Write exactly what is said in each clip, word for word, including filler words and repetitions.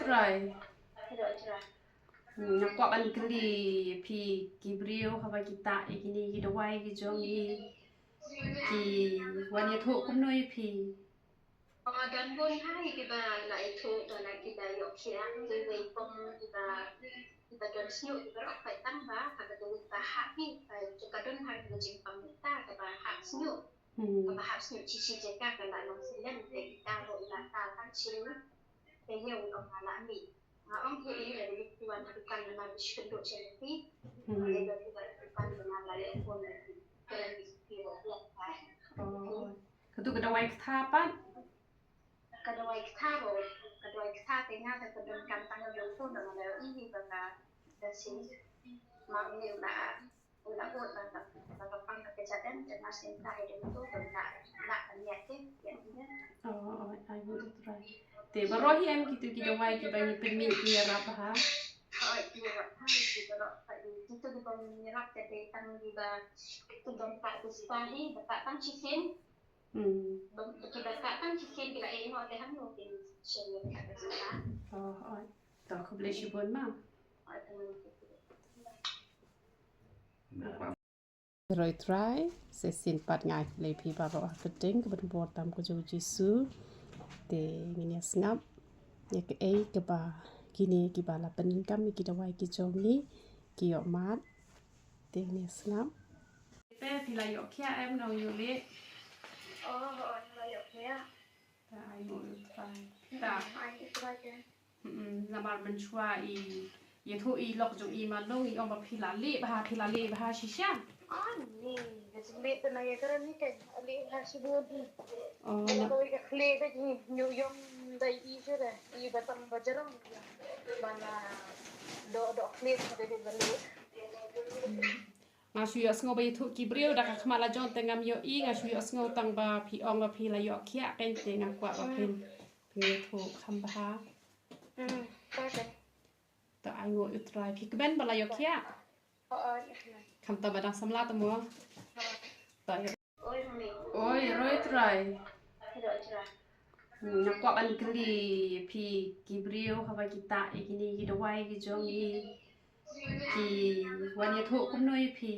Trai. Nga kwah ban kylli phi ki briew haba ki tah ïa kine ki dawai ki jong ngi ki wan ïathuh kumno ïa phi? Don bun ha kiba la ïathuh, don kiba ïoh khiah, kiwei kum kiba, kiba don shñiuh kiba ïoh khiah tang ba ha ka dawai ba hap hi, ka don ha ka jingpang ta kaba hap shñiuh. Kaba hap shñiuh shi shi jaka ka la long silem te kita ruh la ta tang shi. Te ïa u ong la mih. Nga ong hi ïa la dei ki wan ha dukan na ma bish kynduh sha lati. Ïa la dukan na ma la leh phone lati. Ka la mih ki ruh la ta. Katu ka dawai ktha pat? Ka dawai ktha ruh, ka dawai ktha te nga te ka donkam tang ïa u phone da nga la ïohi ba ka da sing. Ma uni u la, u la ut ba ka, ba ka pang ka kjat em, te nga sing ta ïa u tu, ba la, la ka niat te, ïa uni. Oh, oh, ai ngu u trai. Te baroh hi em kitu ki dawai kiba ngi pynmih ki ïarap ha? Oh, ki ïarap ha, ki baroh, kitu kiba ngi ïarap te dei tang kiba, kitu ban ta tu spa hi, ba ta tang shisien. Hmm. Ba, ba ki ba ka tang ki ken ki la ïeh noh te hangno kin shen ïa ka ka jingla. Oh, oh. To khublei shibun ma. Oh, to. Roi trai, sa shisien pat nga ai khublei phi baroh ha ka kyrteng kaba donbor tam ka jong u Jisu. Te ngin ïa sngap ïa kaei kaba kine kiba la pyndonkam ïa ki dawai ki jong ngi ki ïoh mad. Te ngin ïa sngap. Te phi la ïoh khiah em, nong ïoh leh? Oh, oh, la ïoh khiah. Ta ai nguh ïa u Trai. Ta ai nguh ïa u Trai te. Mm, namar mynshuwa i ïathuh i lok jong i Malung i ong ba phi la leh bha, phi la leh bha shisha. Ani, ka jingleh te na ïa kren ni kan leh bha shibun. Oh, na. Ko ka khleh ka jingïoh ïong dei i shuh de, i ba tang ba jarang. Ba na doh doh khleh ka dei ba leh. Nga shu ïohsngew ba ïathuh ki briew da ka khmat la jong te ngam ïohi, nga shu ïohsngew tang ba phi ong ba phi la ïoh khiah, kein te nga kwah ba phin, phin ïathuh kham bha. Hmm, okay. To ai nguh ïa u Trai, phi kmen ba la ïoh khiah. Oh, oh, ïa kmen. Khamtam ba dang samla te mo. Oh. To ïa Oi, roi trai. Nga kwah ban kylli phi ki briew haba ki tah ïa kine ki dawai ki jong ngi ki wan ïathuh kumno ïa phi?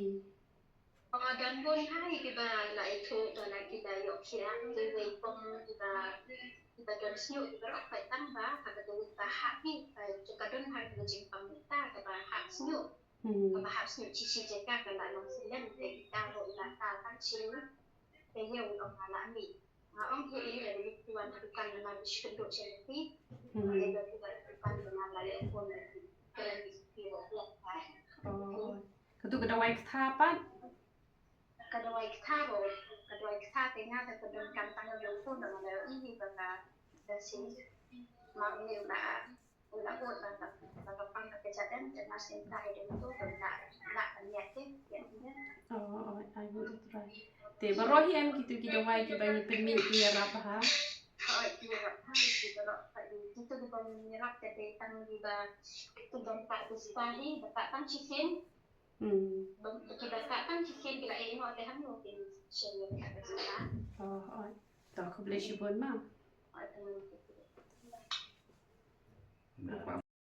Don bun ha kiba la ïathuh, don kiba ïoh khiah, kiwei kum kiba, kiba don shñiuh kiba ïoh khiah tang ba ha ka dawai ba hap hi, ka don ha ka jingpang ta kaba hap shñiuh. Hmm. Kaba hap shñiuh shi shi jaka ka la long silem te kita ruh la ta tang shi. Te ïa u ong la mih. Nga ong hi ïa la dei ki wan ha dukan na ma bish kynduh sha lati. Hmm. Ïa la dei ki wan ha dukan na ma la leh phone lati. Ka la mih ki ruh la ta. Oh. Katu ka dawai ktha pat? Ka dawai ktha ruh, ka dawai ktha te nga te ka donkam tang ïa u phone da nga la ïohi ba ka da sing. Ma uni u la U la ut ba ka, ba ka pang ka kjat em, te nga sngewthuh ïa u tu, te nga la ka niat te, ïa ïa. Oh, oh, ai ngu u Trai. Te baroh hi em kitu ki dawai kiba ngi pynmih ki ïarap ha? Oh, ki ïarap ha, ki ïarap ha, kitu kiba ngi ïarap te dei tang kiba, kitu ban ta tu spa hi, ba ta tang shisien. Hmm. Ba, kiba ta tang shisien ki la ïeh noh te hangno kin shen ïa ka spa. Oh, oh. To khublei shibun ma. Oh, to.